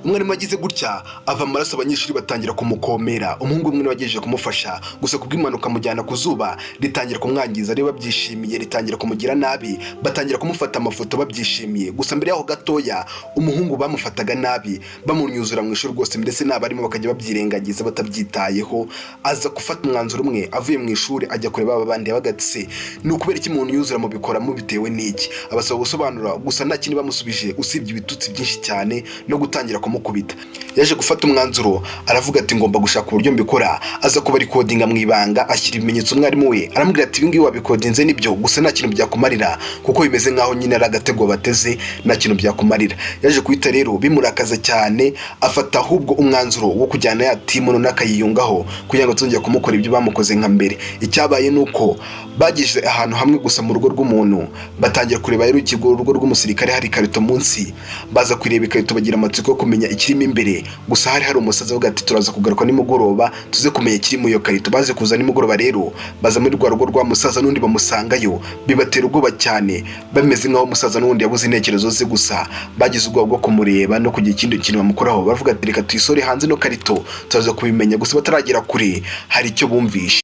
Umwarimu agize gutya ava amaraso, abanyeshuri batangira kumukomera. Umuhungu umwe niwe wagejeje kumufasha, gusa kubw'impanuka amujyana ku zuba, ritangira kumwangiza. Rero babyishimiye, ritangira kumugira nabi, batangira kumufata amafoto babyishimiye. Gusa mbere yaho gatoya, umuhungu bamufataga nabi, bamunyuzura mu ishuri rwose, ndetse n'abarimu bakajya babyirengagiza batabyitayeho. Aza gufata umwanzuro umwe, avuye mu ishuri ajya kureba aba bandi, yabaga ati: "Se ni ukubera iki umuntu yuzura? Mubikora mubitewe n'iki?" Abasaba gusobanura, gusa nta kindi bamusubije usibye ibitutsi byinshi cyane no gutangira kumukubita. Yaje gufata umwanzuro, aravuga ati: "Ngomba gushaka uburyo mbikora." Aza kubarecordinga mu ibanga, ashyira ibimenyetso umwarimu we. Aramubwira ati: "Ibingibi wabirecordinze nibyo, gusa nta kintu byakumarira, kuko bimeze nk'aho nyine ari agatego bateze, nta kintu byakumarira." Yaje guhita rero bimurakaza cyane, afata ahubwo umwanzuro wo kujyana ya team, none akayiyungaho kugira ngo tuzongere kumukora ibyo bamukoze nka mbere. Icyabaye ni uko bageze ahantu hamwe gusa mu rugo rw'umuntu, batangira kureba rero ikigo, urugo rw'umusirikare, hari ikarito munsi. Baza kureba ikarito, bagira amatsiko yo kumenya ikirimo imbere. Gusa hari hari umusaza avuga ati: "Turaza kugaruka nimugoroba, tuze kumenya ikiri muri iyo karito." Baze kuza nimugoroba rero, baza muri rwa rugo rwa musaza n'undi, bamusangayo, bibatera ubwoba cyane, bameze nk'aho umusaza n'undi yabuze intekerezo ze. Gusa bagize ubwoba bwo kumureba no kugira ikindi kintu bamukoraho, baravuga ati: "Reka tuyisore hanze ino karito, turaza kubimenya." Gusa bataragera kure, hari icyo bumvishe.